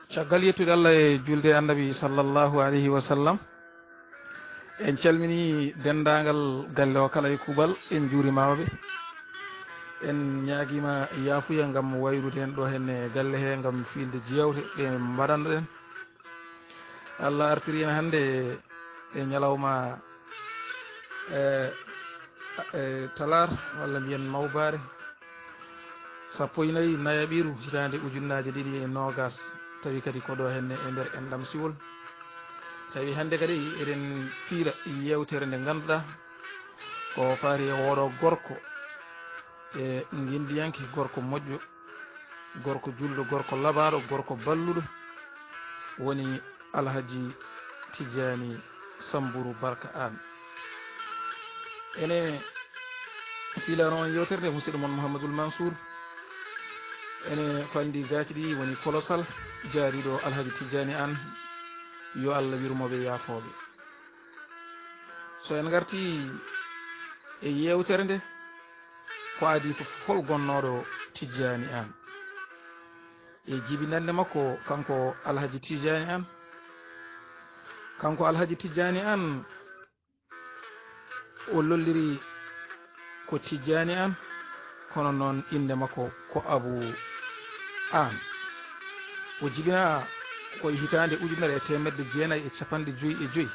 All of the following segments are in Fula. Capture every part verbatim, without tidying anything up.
Caggal yettude Allah e julde e Annabi sallallahu alayhi wa sallam, en calmini denndaangal galle o kala e kuuɓal, en njuurimaama ɓe. En ñaagiima yaafuya ngam waylude en ɗo henne e galle he ngam fiilde jeewte ɗe mbaɗanno-ɗen. Allah artiri en hannde e ñalawma, e, e, talaar, walla mbiyen mawbaare, sappo e nayi nayaɓiru hitaande ujunnaaje ɗiɗi e noogas, tawi kadi ko ɗo henne e nder enɗam siwol. Tawi hannde kadi eɗen piila yeewtere nde ngannduɗaa ko faati e oɗo gorko, e nginndiyanke, gorko moƴƴo, gorko julɗo, gorko labaaɗo, gorko balluɗo, woni Alhaji Tijjaani Samburu Barka Aan. Ene fiilano on yeewtere nde, musidɗo mon Mouhamadul Mansour. Ene fanndi gaaci ɗi, woni Kolosal, jaariiɗo Alhaji Tijjaani Aan, yo Allah yurmo ɓe, yaafo ɓe. So en ngartii e yeewtere nde, ko adii fof, hol gonnooɗo Tijjaani Aan? E jibinannde makko, kanko Alhaji Tijjaani Aan, kanko Alhaji Tijjaani Aan, o lolliri ko Tijjaani Aan, kono noon innde makko ko Abu Aan. O jibinaa ko e hitaande ujunere e teemedde jeenayi e cappanɗe joyi e joyi.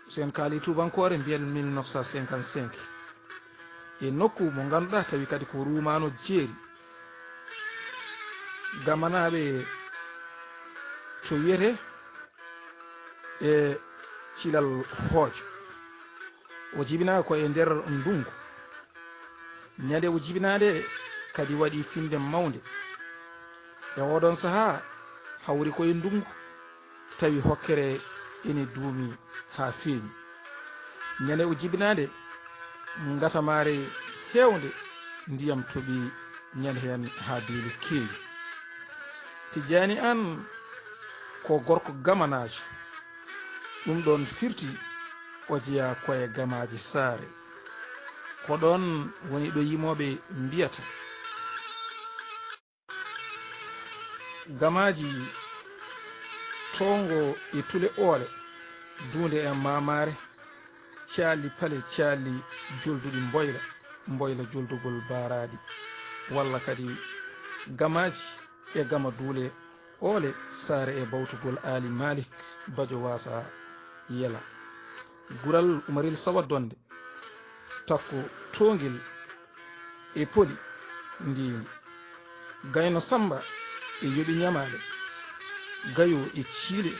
So en kaalii tuubankoore, mbiyen mille neuf cent cinquante-cinq. E nokku mo ngannduɗaa tawi kadi ko ruumaano jeeri. Gamanaaɓe to wiyetee e Cilal Hoojo. O jibinaa ko e nder ndunngu. Ñande o jibinaa nde kadi waɗi finnde mawnde. E oɗon sahaa, hawri ko e ndunngu, tawi hokkere ene duumi haa feeñi. Ñande o jibinaa nde, ngatamaare heewnde ndiyam toɓi ñande heen haa beeli keewi. Tijjaani Aan ko gorko gamanaajo. Ɗum ɗoon firti o jeyaa ko e gamaaji saare. Ko ɗoon woni ɗo yimooɓe mbiyata, gamaaji towngo e tule oole, duunde e maamaare, caali pale, caali jolduɗi mboyla, mboyla joldugol baaraaɗi, walla kadi gamaaji e gama duule oole, saare e bawtugol Aali Maalik, Bajo Waasa, Yela. Gural Umaril Sawa Donde, takko toongel e poli ndiini. Gayno Samba e yoɓi ñamaale, gayo e ciile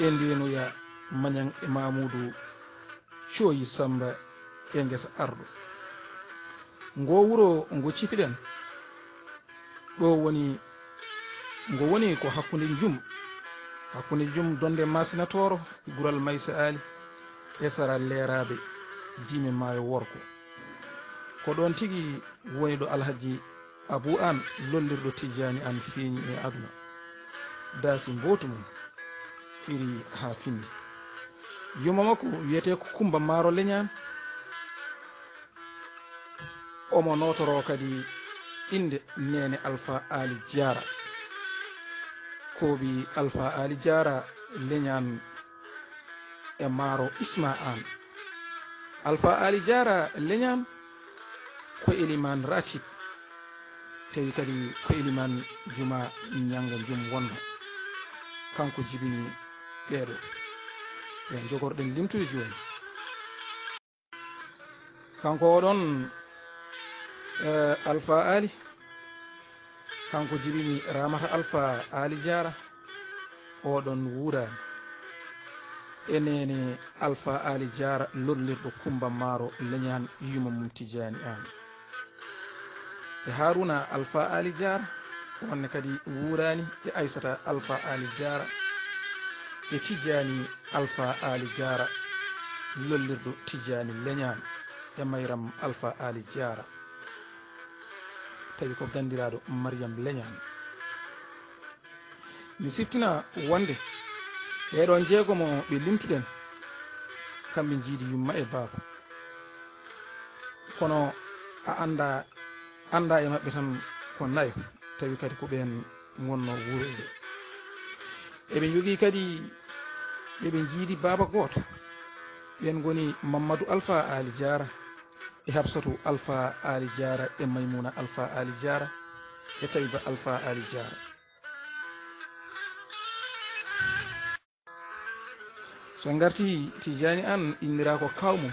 e ndeenuya, Mañang e Mamuudu Cooyi Samba e ngesa arɗo. Ngo wuro ngo cifiɗen, ɗo woni, ngo woni ko hakkunde Njum, hakkunde Njum Donde Masina Tooro, gural Maysa Aali, e sara Leeraaɓe, jime maayo worgo. Ko ɗoon tigi woni ɗo Alhaji Abu Aan, lollirɗo Tijjaani Aan, feeñi e aduna. Daasi mbootu mum firi haa finndi. Yumma makko wiyetee ko Kummba Maaro Leñaan. Omo nootoroo kadi innde neene Alfa Aali Jaara. Kooɓi Alfa Aali Jaara Leñaan e Maaro Isma Aan. Alfa Aali Jaara Leñaan ko elimaan ratib, tawi kadi ko elimaan juma Ñannga Njum wonno. Kanko jibini ɓeeɗo. Ɓe njogorɗen limtude jooni. Kanko oɗon, eh, Alfa Aali, kanko jibini Ramata Alfa Aali Jaara, oɗon wuuraani. E neene Alfa Aali Jaara lollirɗo Kummba Maaro Leñaan, yumma mum Tijjaani Aan. E Haaruna Alfa Aali Jaara, oon ne kadi wuuraani, e Aysata Alfa Aali Jaara, e Tijjaani Alfa Aali Jaara, lollirɗo Tijjaani Leñaan, e Mayram Alfa Aali Jaara, tawi ko ganndiraaɗo Mariyam Leñaan. Mi siftina wonde ɓee ɗoon jeegomo ɓe limtuɗen, kamɓe njiidi yumma e baaba. Kono a anndaa, anndaa e maɓɓe tan ko nayo, tawi kadi ko ɓeen ngonnoo wuuro nde. Eɓe njogii kadi, eɓe njiidi baaba gooto. Ɓeen ngoni Mammadu Alfa Aali Jaara e Habsatu Alfa Aali Jaara e Maymuna Alfa Aali Jaara e Tayba Alfa Aali Jaara. So ngartii, Tijjaani Aan inndiraa ko kaaw mum,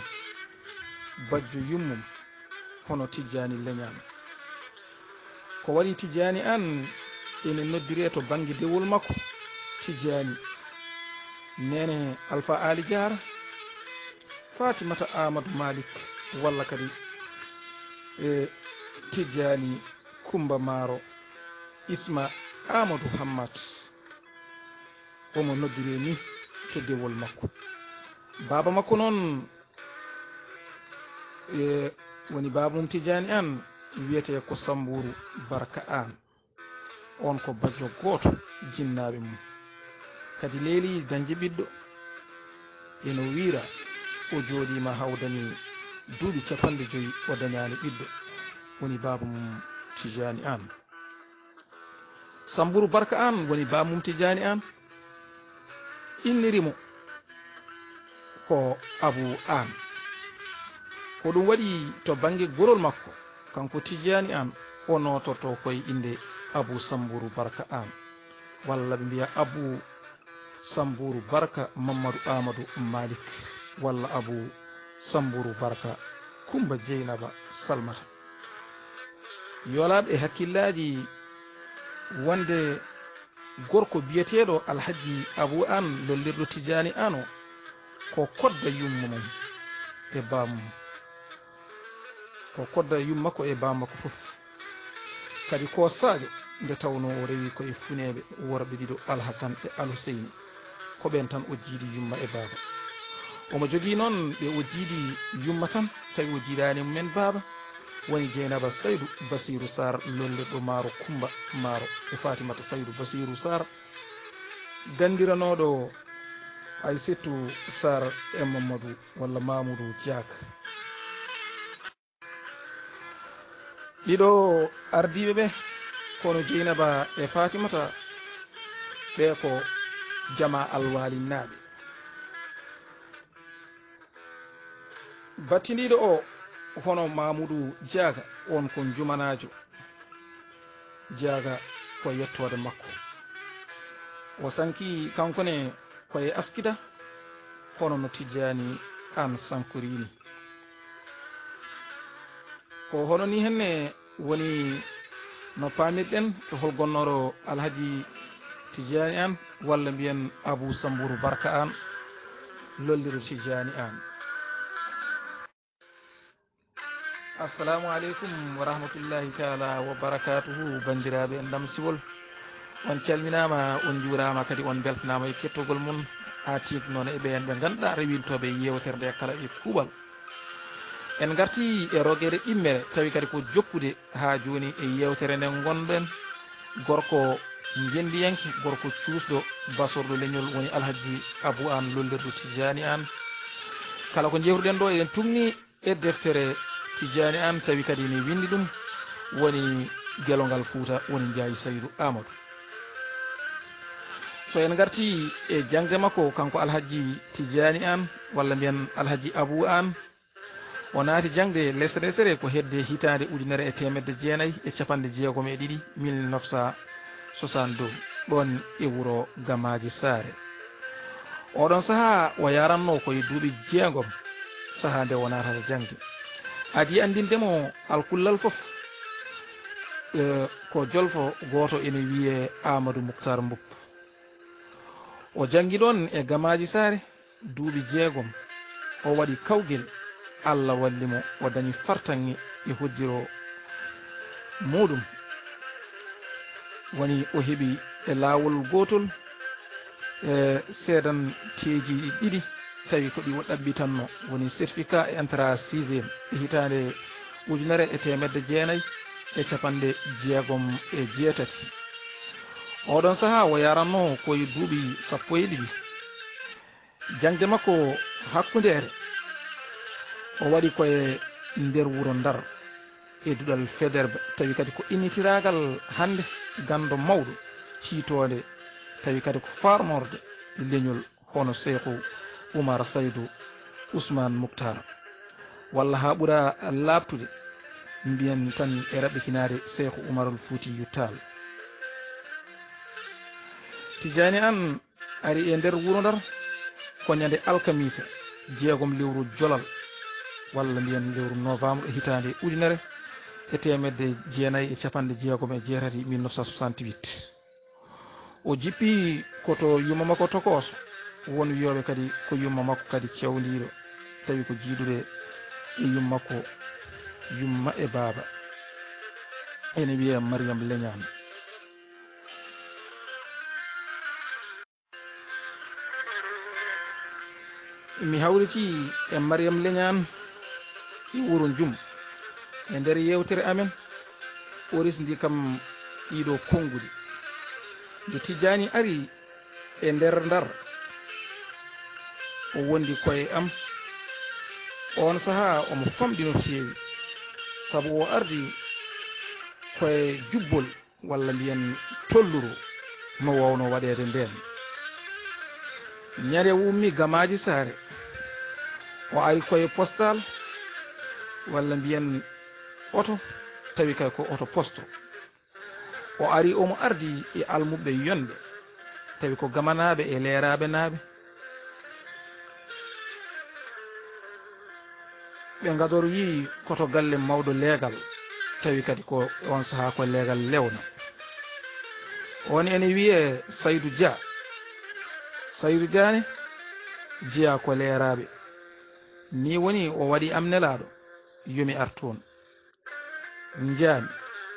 bajjo yummum, hono Tijjaani Leñaan. Ko waɗi Tijjaani Aan ene noddiree to bannge dewol makko, Tijjaani Neene Alfa Aali Jaara, Faatimata Aamadu Maalik, walla kadi e Tijjaani Kummba Maaro, Isma Aamadu Hammat. Omo noddiree nii to dewol makko. Baaba makko noon, e, woni baaba mum Tijjaani Aan, wiyetee ko Sambuuru Barka Aan. Oon ko bajjo gooto jinnaaɓe mum. Kadi leelii dañde ɓiɗɗo. Eno wiyra o jooɗiima haa o dañi duuɓi capanɗe joyi o dañaani ɓiɗɗo. Woni baaba mum Tijjaani Aan. Sambuuru Barka Aan woni baaba mum Tijjaani Aan. Inniri mo ko Abu Aan. Ko ɗum waɗi to bannge gorol makko, kanko Tijjaani Aan, o nootortoo ko e innde Abu Sambuuru Barka Aan, walla ɓe mbiya Abu Sambuuru Barka Mammadu Aamadu Maalik, walla Abu Sambuuru Barka Kummba Jeynaba Salmata. Yolaaɓe e hakkillaaji wonde gorko biyeteeɗo Alhajji Abu Aan lollirɗo Tijjaani Aan o, ko kodda yumma mum e baam mum. Ko kodda yumma makko e baam makko fof. Kadi ko saajo nde tawnoo o rewi ko e funeeɓe worɓe ɗiɗo, Alhasan e Alhuseyni. Ko ɓeen tan o jiidi yumma e baaba. Omo jogii noon ɓe o jiidi yumma tan, tawi o jiidaani mumen baaba. Woni Jeynaba Saydu Basiiru Saar, lollirɗo Maaro Kummba Maaro e Faatimata Saydu Basiiru Saar, ganndiranooɗo Aysetu Saar e Mammadu walla Maamudu Jaak. Ɗiɗo ardiiɓe ɓe, kono Jeynaba e Faatimata, ɓe ko jamaa alwaalinnaaɓe. Battindiiɗo o, hono Maamudu Jaaga, oon ko Njumanaajo Jaaga, ko yettoode makko. O sankii kanko ne ko e Askida, hono no Tijjaani Aan sankorii ni. Ko hono nii henne woni no paamirɗen e hol gonnooɗo Alhaji Tijjaani Aan, walla mbiyen Abu Sambuuru Barka Aan, lollirɗo Tijjaani Aan. Assalamu aleykum wa rahmatullahi taala wa barakatuhu, banndiraaɓe en Lamsiwol. On calminaama, on njuuraama, kadi on mbeltanaama e kettogol mon. Haa teeŋtinoon e ɓeen ɓe ngannduɗaa rewintooɓe yeewtere nde kala e kuuɓal. En ngartii e rogeere ɗimmere, tawi kadi ko jokkude haa jooni e yeewtere nde ngonɗen. Gorko ngenndiyanke, gorko cuusɗo, basorɗo leñol woni Alhaji Abu Aan, lollirɗo Tijjaani Aan. Kala ko njewruɗen ɗo, eɗen tugni e deftere Tijjaani Aan, tawi kadi ene winndi ɗum, woni Gelongal Fuuta, woni Njaay Saydu Aamadu. So en ngartii e jaŋde makko, kanko Alhaji Tijjaani Aan, walla mbiyen Alhaji Abu Aan, o naati jaŋde lesre lesre ko hedde hitaande ujunere e teemedde jeenayi e capanɗe jeegom e ɗiɗi, mille neuf cent soixante-deux, ɗoon e wuro Gamaaji Saare. Oɗon sahaa o yaranno ko e duuɓi jeegom, sahaa nde o naatata jaŋde. Adii anndinde mo alkullal fof, eh, ko jolfo gooto ene wiyee Aamadu Muktaar Mbup. O janngi ɗoon e Gamaaji Saare duuɓi jeegom, o waɗi kawgel, Allah walli mo, o dañi fartaŋŋe e hoddiro muuɗum. Woni o heɓi e laawol gootol, e seedanteeji ɗiɗi, tawi ko ɗi o ɗaɓɓitanno, woni certificat et entrée en sixième e hitaande ujunere e teemedde jeenayi e capanɗe jeegom e jeetati. Oɗon sahaa o yaranno ko e duuɓi sappo e ɗiɗi. Jaŋde makko hakkundeere, o waɗi ko e nder wuro Ndar, e duɗal Faidherbe, tawi kadi ko innitiraagal hannde ganndo mawɗo, tiitoonde, tawi kadi ko faarmorde leñol hono Seyku Umar Saydu Usmaan Muktaar, walla haa ɓura laaɓtude, mbiyen tan e raɓɓikinaade Seyku Umarul Fuutiyu Taal. Tijjaani Aan ari e nder wuro Ndar ko ñande alkamiisa jeegom lewru Jolal, walla mbiyen lewru novembre e hitaande ujunere e teemedde jeenayi e capanɗe jeegom e jeetati, mille neuf cent soixante-huit. O jippi ko to yumma makko tokooso, won wiyooɓe kadi ko yumma makko kadi cawndiiɗo, tawi ko jiidude e yumma makko, yumma e baaba. Ene wiyee Mariyam Leñaan. Mi hawritii e Mariyam Leñaan e wuro Njum. E nder yeewtere amen, o resndi kam ɗiiɗoo konnguɗi. Nde Tijjaani ari e nder Ndar, o wondi koye am. Oon sahaa omo famɗi no feewi, sabu o ardi koye jubbol, walla mbiyen tolluru no waawno waɗeede ndeen. Ñande o ummii Gamaaji Saare, o ari koye postal, walla mbiyen oto, tawi kay ko oto posto. O ari, omo ardi e almuɓɓe yonɓe, tawi ko gamanaaɓe e leeraaɓe naaɓe. Ɓe ngadoroyii ko to galle mawɗo leegal, tawi kadi ko oon sahaa ko leegal lewna. Oon ene wiyee Saydu Dia. Saydu Dia ne jeyaa ko leeraaɓe. Nii woni o waɗi am nelaaɗo, yo mi ar toon. Njaami,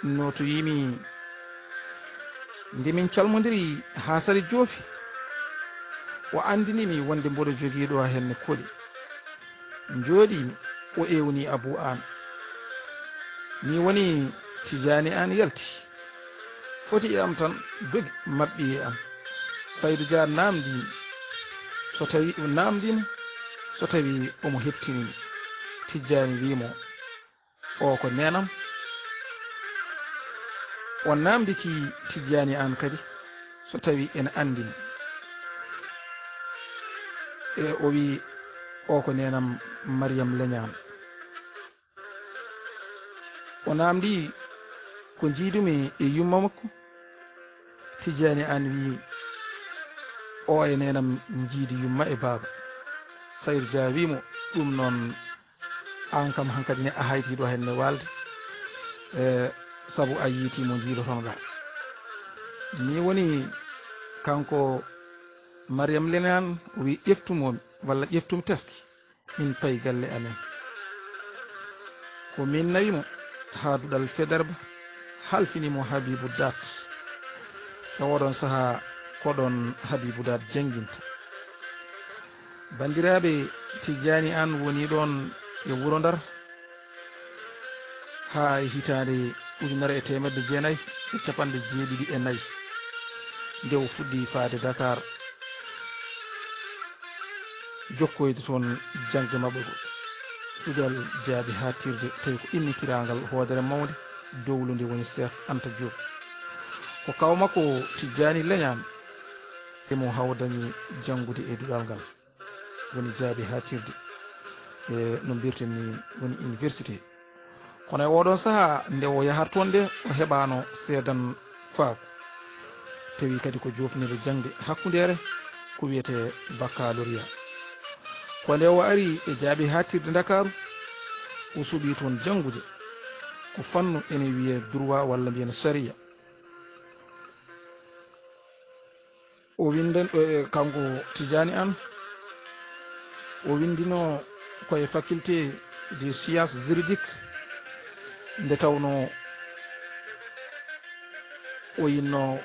nootoyii-mi nde min calmondiri haa sali joofi. O anndini mi wonde mboɗo jogii ɗo henne koli. Njooɗii-mi, o ewnii Abuu Aan. Nii woni Tijjaani Aan yalti. Foti e am tan, dogi, maɓɓi e am. Saydu Dia naamndii-mi so tawi, naamndii-mo so tawi omo heɓtini mi. Tijjaani wii mo, "O ko neenam." O naamnditii Tijjaani Aan kadi so tawi ene anndi mo. E o wii, "O ko neenam Mariyam Leñaan." O naamndii ko njiidumi e yumma makko. Tijjaani Aan wii, "O e neenam njiidi yumma e baaba." Saydu Dia wii mo, "Ɗum noon, aan kam hankadi ne a hayti ɗo henne waalde, e, sabu a yiiti mo njiilotonoɗaa." Nii woni kanko Mariyam Leñaan o wii, "Ƴeftu mo walla ƴeftu mi taski, min payi galle amen." Ko min nawi mo haa duɗal Faidherbe, halfini mo Habibu Daat. E oɗon sahaa ko ɗon Habibu Daat jannginta. Banndiraaɓe, Tijjaani Aan woni ɗoon e wuro Ndar haa e hitaande ujunere e teemedde jeenayi e capanɗe jeeɗiɗi e nayi, nde o fuɗɗi faade Dakar, jokkoyde toon jaŋde maɓɓe ngo. Duɗal jaabi haaɗtirde, tawi ko innitiraangal hoodere mawnde dowlunde woni Seek Anta Joob. Ko kaaw makko Tijjaani Leñaan e mo haw dañi janngude e duɗal ngal. Woni jaabi haaɗtirde, e no mbiyeten ni woni université. Kono e oɗon sahaa nde o yahata toon nde, o heɓaano seedanfaaku. Tawi kadi ko joofnirde jaŋde hakkundeere, ko wiyetee baccalauréat. Ko nde o ari e jaabi haaɗtirde Ndakaaru, o suɓii toon janngude ko fannu ene wiyee droit walla mbiyen sariya. O winndan-, e, kanko Tijjaani Aan, o winndino ko e faculté des sciences juridiques, nde tawnoo o yinnoo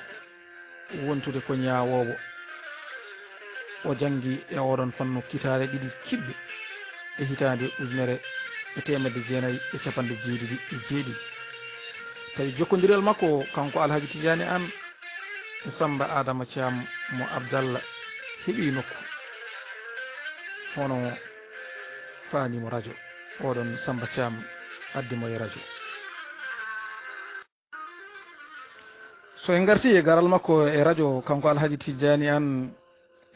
wontude ko ñaawoowo. O janngi e oɗon fannu kitaale ɗiɗi kiɓɓe e hitaande ujunere e teemedde jeenayi e capanɗe jeeɗiɗi e jeeɗiɗi. Tawi jokkondiral makko, kanko Alhaji Tijjaani Aan, e Sammba Aadama Caam mo Abdalla heɓi nokku, hono faani mo rajo, oɗon Sammba Caam addi mo e rajo. So en ngartii e garal makko e rajo, kanko Alhaji Tijjaani Aan,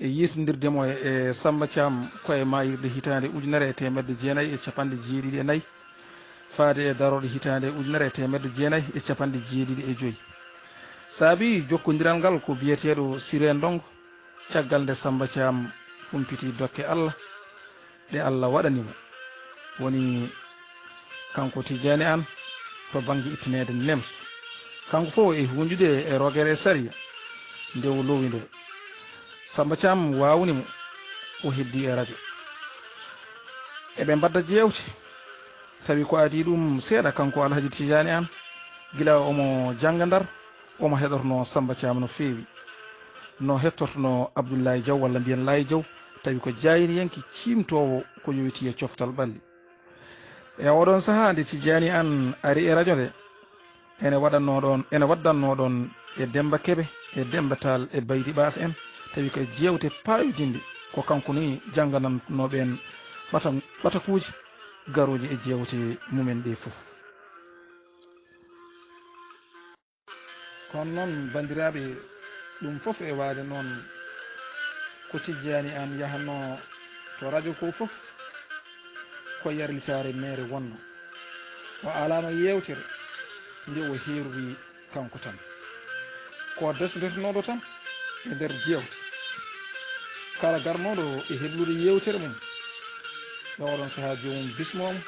e yiitondirde mo e Samba Caam ko e maayirɗe hitaande ujunere e teemedde jeenayi e capanɗe jeeɗiɗi e nayi, faade e darorɗe hitaande ujunere e teemedde jeenayi e capanɗe jeeɗiɗi e joy. Saabii jokkondiral ngal ko biyeteeɗo Siree Ndongo, caggal nde Samba Caam humpiti dokke Alla ɗe Alla waɗani mo, woni kanko Tijjaani Aan to bannge ittineede nemso. Kanko fof e huunjude e rogere sariya nde o lowi nde. Samba Caam waawni mo, o heddii e rajo. Eɓe mbaɗda jeewte, tawi ko adii ɗum seeɗa kanko Alhaji Tijjaani Aan, gila omo jannga Ndar, omo heɗotonoo Samba Caam no feewi. No hettortonoo Abdullaahi Jaw walla mbiyen Laayi Jaw, tawi ko jaayiriyanke ciimtoowo ko yowitii e coftal ɓalli. E oɗon sahaa nde Tijjaani Aan ari e rajo nde, ene waɗannoo ɗoon, ene waddannoo ɗoon e Demmba Kebe, e Demmba Taal, e Baydi Ɓaas en, tawi ko jeewte paayodinɗe, ko kanko ni jannganannoo ɓeen ɓata-, ɓatakuuji garooji e jeewte mumen ɗee fof. Kono noon, banndiraaɓe, ɗum fof e waade noon ko Tijjaani Aan yahatnoo to rajo ko fof, ko yarlitaare meere wonnoo. O alaano yeewtere nde o heerwi kanko tan. Ko desdetenooɗo tan e nder jeewte. Kala garnooɗo e heblude yeewtere mum, e oɗon sahaa joomum bismoo mo,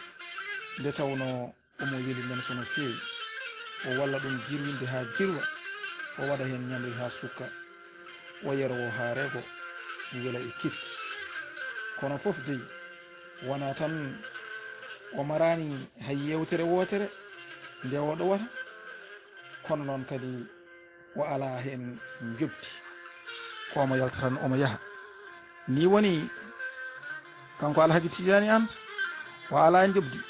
nde tawnoo omo weli men so no feewi. O walla ɗum jirwinde haa jirwa, o waɗa heen ñamri haa sukka, o yero o haa rego, wela e kiɗki. Kono fof dey, wonaa tan o maraani hay yeewtere wootere nde o ɗowata, kono noon kadi o alaa heen njoɓdi. Ko omo yalta tan omo yaha. Nii woni kanko Alhaji Tijjaani Aan, o alaa njoɓdi.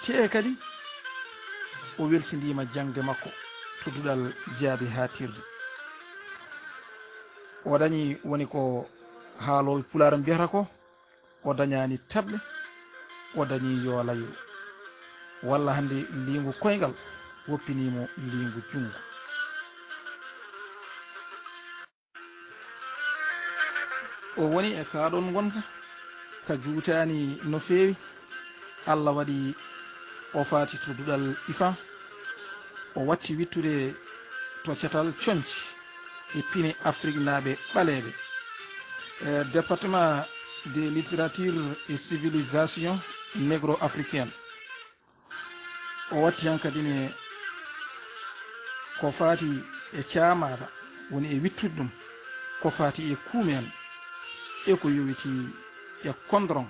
Tee kadi o welsindiima jaŋde makko to duɗal jaabi haatirde. O dañi woni ko haalooɓe Pulaar mbiyata ko, o dañaani taɓɓe, o dañii yoolayo. Walla hannde liingu koyngal woppinii mo liingu junngo. O woni e kaa ɗoon ngonka, ka juutaani no feewi. Alla waɗi o faati to duɗal ifan. O watti wittude to catal conci e pine Afriknaaɓe ɓaleeɓe, e Département de littérature et civilisation négro-africaine. O watti han kadi ne ko faati e caamaaba, woni e wittude ɗum ko faati e kuumeen e ko yowitii e kondoroŋ.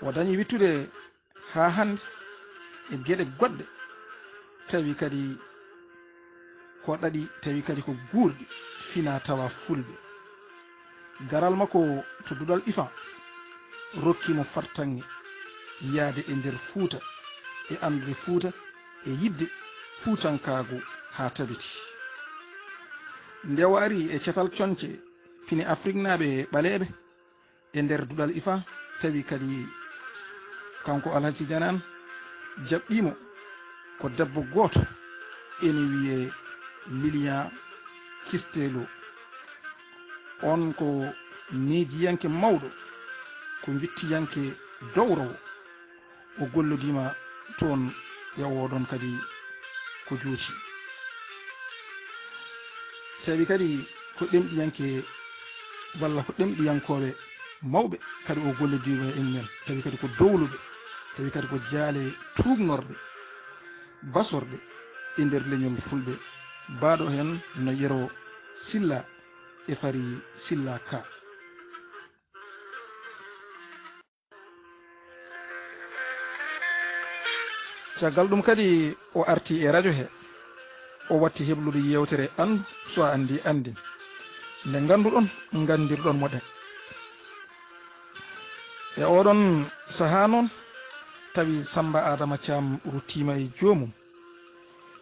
O dañi wittude haa hannde e geɗe goɗɗe, tawi kadi ko ɗaɗi, tawi kadi ko guurɗi fina tawa fulɓe. Garal makko to duɗal ifan rokki mo fartaŋŋe yahde e nder Fuuta, e anndude Fuuta, e yiɗde fuutankaagu haa tabiti. Nde o ari e catal coñce pine Afriknaaɓe ɓaleeɓe, e nder duɗal ifan, tawi kadi kanko Alhaji Tijjaani Aan jaɓɓii mo ko debbo gooto ene wiyee Lilian Kistelo. Oon ko miijiyanke mawɗo, ko njittiyanke dowrowo. O gollodiima toon e oo ɗoon kadi ko juuti. Tawi kadi ko ɗemɗiyanke walla ko ɗemɗiyankooɓe mawɓe kadi o gollodiima e mumen, tawi kadi ko dowluɓe, tawi kadi ko jaale tuugnorɗe, basorɗe e nder leñol fulɓe, baaɗo heen no Yero Silla e Fari Silla Ka. Caggal ɗum kadi o arti e rajo he, o watti heblude yeewtere Anndu so a anndi anndin, nde ngannduɗon nganndirɗon mo ɗen. E oɗon sahaa noon, tawi Sammba Aadama Caam ruttiima e joomum.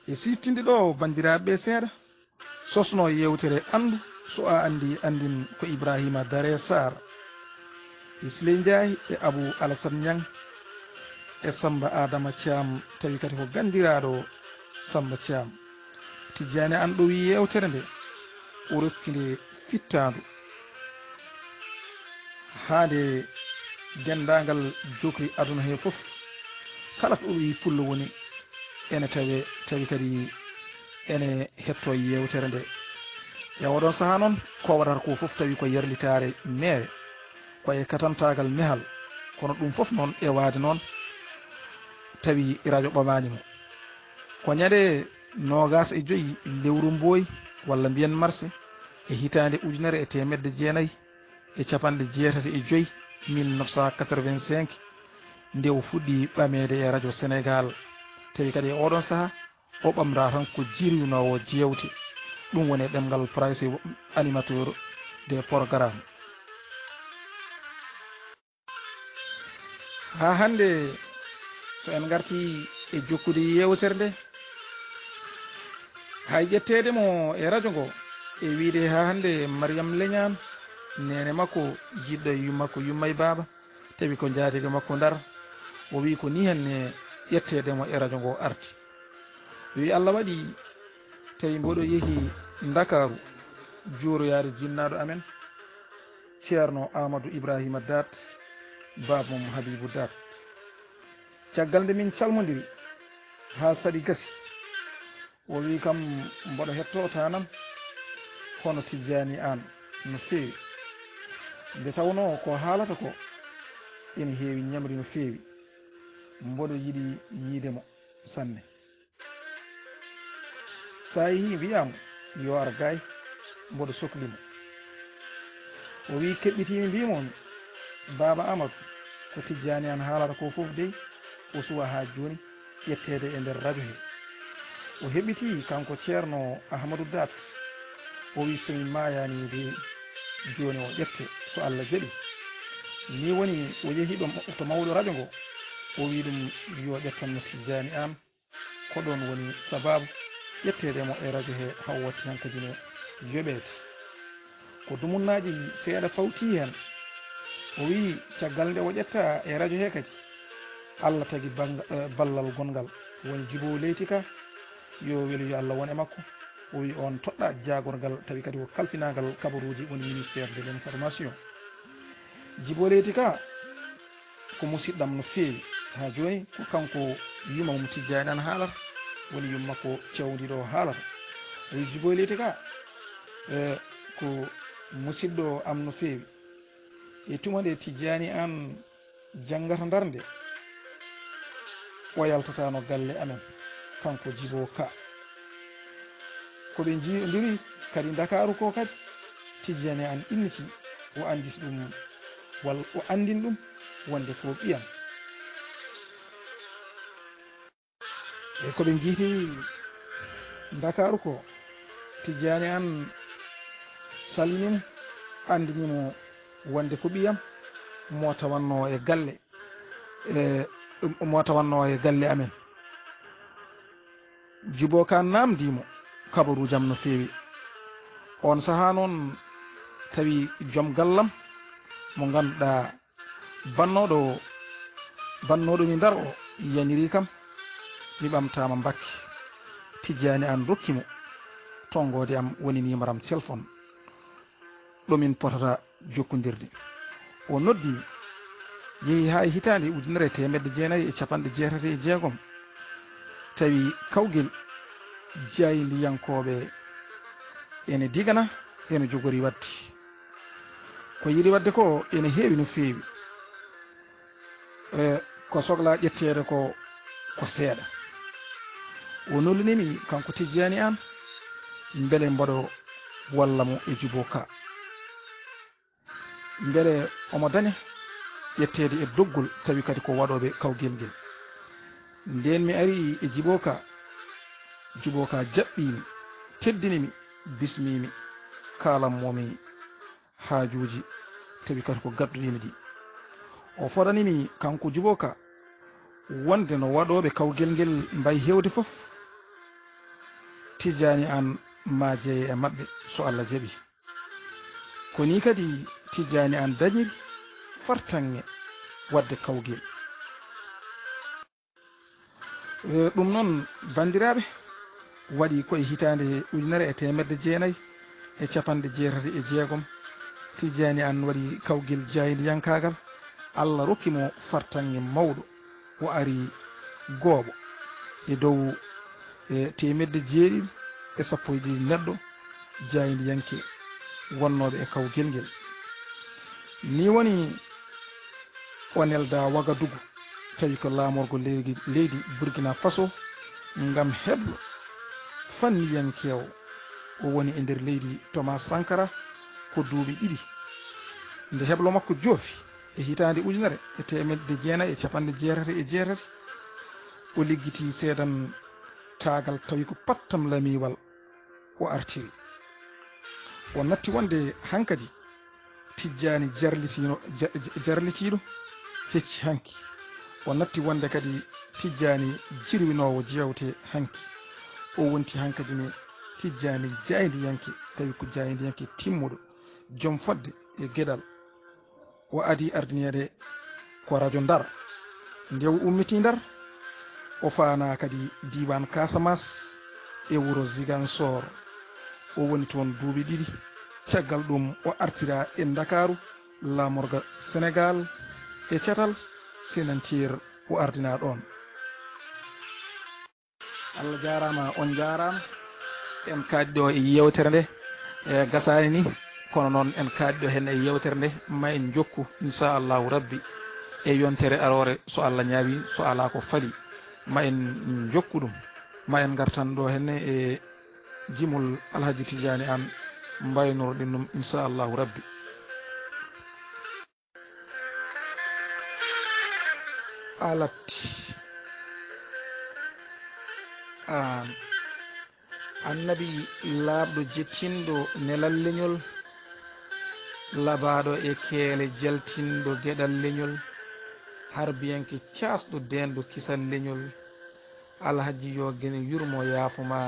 E siftinde ɗo banndiraaɓe seeɗa, sosnoo yeewtere Anndu so a anndi anndin ko Ibraahiima Daree Saar, e Siley Njaay, e Abuu Alasan Ñaŋ, e Sammba Aadama Caam, tawi kadi ko ganndiraaɗo Sammba Caam. Tijjaani Aan ɗowi yeewtere nde, o rokki nde fittaandu. Haa nde denndaangal jokri aduna hee fof, kala to ɗowi pullo woni, ene tawe, tawi kadi ene hettoo yeewtere nde. E oɗon sahaa noon, ko waɗata ko fof tawi ko yerlitaare meere, ko e katantaagal mehal, kono ɗum fof noon e waade noon, tawi rajo ɓamaani mo. Ko ñande noogaas e joy lewru mbooy, walla mbiyen marse, e hitaande ujunere e teemedde jeenayi e capanɗe jeetati e joy, mille neuf cent quatre-vingt-cinq, nde o fuɗɗi ɓameede e rajo Senegaal. Tawi kadi e oɗon sahaa, o ɓamra tan ko jirwinoowo jeewte, ɗum woni e ɗemngal Farayse animateur des programmes. Haa hannde, so en ngartii e jokkude yeewtere nde, hay ƴetteede mo e rajo ngo, e wiyde haa hannde Mariyam Leñaan, neene makko, jiɗɗo e yumma ko yumma e baaba, tawi ko njaatigi makko Ndar, o wiyi ko nii henne ƴetteede mo e rajo ngo arti. Wi Allah waɗi, tawi mboɗo yehi Ndakaaru, juuroyaade jinnaaɗo amen, Ceerno Aamadu Ibraahiima Daat, baaba mum Habiibu Daat. Caggal nde min calmondiri haa saɗi gasi, o wi kam, mboɗo hettoo taanam hono Tijjaani Aan no feewi. Nde tawnoo ko haalata ko ene heewi ñamri no feewi, mboɗo yiɗi yiyde mo sanne. So a yehii, mbiyaa mo yo ar gaay, mboɗo sokli mo. O wii, keɓɓitii mi, mbii mo mi, Baaba Aamadu, ko Tijjaani Aan haalata ko fof dey, o suwaa haa jooni ƴetteede e nder rajo hee. O heɓɓitii kanko Ceerno Ahmadu Daat, o wii, so mi maayaani dey, jooni o ƴette, so Alla jaɓii. Nii woni o yehi ɗo, to mawɗo rajo ngo, o wii ɗum yo ƴettan mo Tijjaani Aan. Ko ɗoon woni sabaabu ƴetteede mo e rajo hee, haa o watti hankadi ne yoɓeede. Ko dumunnaaji seeɗa fawtii heen. O wiyi, caggal nde o ƴettaa e rajo hee kadi, Alla tagi bang-, eh, ballal gonngal, woni Jibo Leyti Ka, yo welu yo Alla won e makko. O wiyi oon toɗɗaa jaagorgal, tawi kadi ko kalfinaangal kabaruuji, woni ministère de l'information. Jibo Leyti Ka, ko musiɗɗam no feewi. Haa jooni, ko kanko yumma mum Tijjaani Aan haalata, woni yumma ko cawndiiɗo o haalata. O wiyi, Jibo Leyti Ka, e, ko musiɗɗo am no feewi. E tuma nde Tijjaani Aan janngata Ndar nde, o yaltataano galle amen, kanko Jibo Ka. Ko ɓe njiyondiri kadi Ndakaaru ko kadi, Tijjaani Aan inniti, o annditi ɗum, walla o anndin ɗum wonde ko ɓiyam. E ko ɓe njiytii Ndakaaru ko, Tijjaani Aan salmini mo, anndini mo wonde ko ɓiyam mo tawannoo e galle, e mo tawannoo e galle amen. Jibo Ka naamndii mo kabaruuji am no feewi. Oon sahaa noon, tawi joom gallam mo ngannduɗaa bannooɗo, bannooɗo mi Ndar o yanirii kam, mi ɓamtaama Mbakke. Tijjaani Aan rokki mo tonngoode am, woni niimaram telefon, ɗo min potata jokkondirde. O noddi mi, yehi haa e hitaande ujunere e teemedde jeenayi e capanɗe jeetati e jeegom, tawi kawgel jaayndiyankooɓe ene digana, ene jogori waɗde. Ko yiɗi waɗde ko ene heewi no feewi. E, ko soklaa ƴetteede ko, ko seeɗa. O nollini mi, kanko Tijjaani Aan, mbele mboɗo walla mo e Jibo Ka. Mbele omo daña ƴetteede e doggol, tawi kadi ko waɗooɓe kawgel ngel. Ndeen mi arii e Jibo Ka, Jibo Ka jaɓɓii mi, teddini mi, bismii mi, kaalan moo mi haajuuji, tawi kadi ko gadduɗi mi ɗi. O fodani mi, kanko Jibo Ka, wonde no waɗooɓe kawgel ngel mbayi heewde fof, Tijjaani Aan maa jeeye e maɓɓe, so Alla jaɓii. Ko nii kadi Tijjaani Aan dañiri fartaŋŋe waɗde kawgel. E, ɗum noon, banndiraaɓe, waɗi ko e hitaande ujunere e teemedde jeenayi e capanɗe jeetati e jeegom. Tijjaani Aan waɗi kawgel jaayndiyankaagal. Allah rokki mo fartaŋŋe mawɗo. O ari gooɓo e dow e teemedde jeeɗiɗi e sappo e ɗiɗi neɗɗo jaayndiyanke wonnooɓe e kawgel ngel. Ni woni o nelda Wagadugu, tawi ko laamorgo leydi, leydi Burkina Faso, ngam heblo fanniyankeewo. O woni e nder leydi Thomas Sankara ko duuɓi ɗiɗi. Nde heblo makko joofi e hitaande ujunere e teemedde jeenayi e capanɗe jeetati e jeetati, o liggitii seedantaagal, tawi ko pattam lamiiwal o artiri. O natti wonde hankadi Tijjaani jarlitiino, ja-, ja-, jarlitiiɗo hecci hanki. O natti wonde kadi Tijjaani jirwinoowo jeewte hanki. O wonti hankadi ne Tijjaani jaayndiyanke, tawi ko jaayndiyanke timmuɗo, joom fodde e geɗal. O adii ardineede ko rajo Ndar. Nde o ummitii Ndar, o faanaa kadi diiwaan Kaasamaas e wuro Zigansoor. O woni toon duuɓi ɗiɗi. Caggal ɗum, o artiraa e Ndakaaru, laamorga Senegaal, e catal Senantiyeer o ardinaa ɗoon. Allah jaaraama, on njaaraama. En kaaɗi ɗo e yeewtere nde, e gasaani ni, kono noon en kaaɗi ɗo heen e yeewtere nde, ma en njokku, inchallahu rabbi, e yontere aroore, so Allah ñaawi, so alaa ko fali, ma en njokku ɗum, ma en ngartan ɗo heen e jimol Alhaji Tijjaani Aan, mbaynorɗen ɗum, inchallahu rabbi. Alat. Aan. Annabi laaɓɗo jettinɗo nelal leñol, labaaɗo e keele jaltinɗo geɗal leñol, harbiyanke caasɗo deenɗo kisal leñol, Alhaji yo geno yurmo yaafo ma.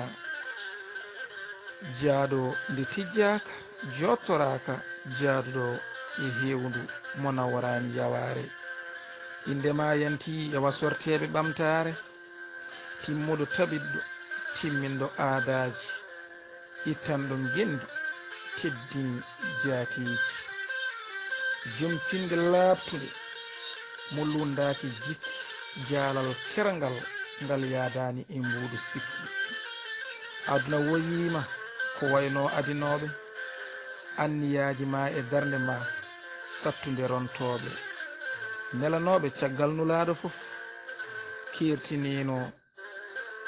Jaaɗo nde tijjaaka, jooɗtoraaka, jaaduɗo e heewndu mo nawaraani yawaare. Innde ma yanti e wasorteeɓe ɓamtaare, timmuɗo tabiɗɗo, timminɗo aadaaji, ittanɗo ngenndi, teddini jaatiiji. Jom finnde laaɓtunde, mo lunndaaki jikki, jaalal kerngal ngal yaadaani e mbuuɗu sikki. Aduna woyiima ko wayno adinooɓe, anniyaaji ma e darnde ma sattunde rontooɓe. Nelanooɓe caggal Nulaaɗo fof, keertiniino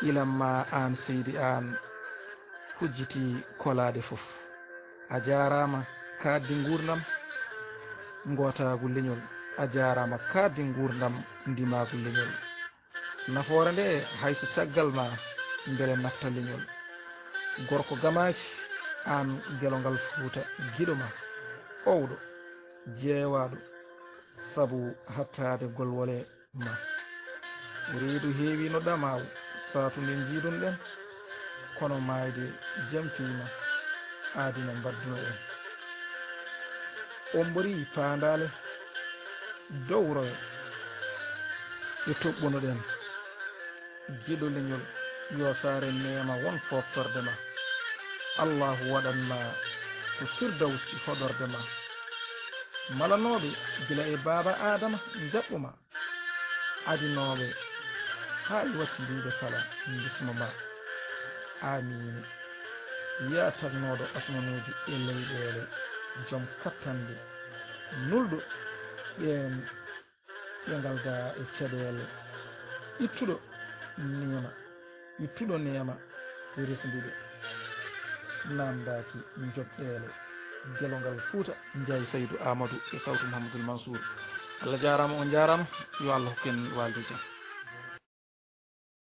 ilam ma aan seydi aan, hujjiti kolaade fof. A jaaraama kaaɗdi nguurndam ngootaagu leñol, a jaaraama kaaɗdi nguurndam ndimaagu leñol. Nafoore nde hay so caggal ma mbele nafta leñol. Gorko gamaaji aan gelongal Fuuta giɗo ma, owɗo, jeewaaɗo, sabu hattaade golwole ma. Reedu heewiino ɗamaawu, saatu nde njiidun-ɗen, kono maayde jamfiima, aadina mbaɗduno en. Ommbori paandaale, dowroyo, ɗe toɓɓuno-ɗen. Giɗo leñol, yo saare neema won fooftorde ma. Allaahu waɗan ma ko Firdawsi hoɗorde ma. Malanooɓe gila e baaba Aadama njaɓɓu ma. Adinooɓe haa e waccindiiɓe kala mbismo ma. Aamiin. Yaa tagnooɗo asmanuuji e leyɗeele, jom kattanɗe, nulɗo ɓeen ɓe ngaldaa e caɗeele, ittuɗo neema, ittuɗo neema, resndi ɓe, naamndaaki njoɓɗeele. Gelongal Fuuta, Njaay Saydu Aamadu e sawtu Muhammadul Mansuur. Allah jaaraama, on njaaraama, yo Allah hokku en waalde jam.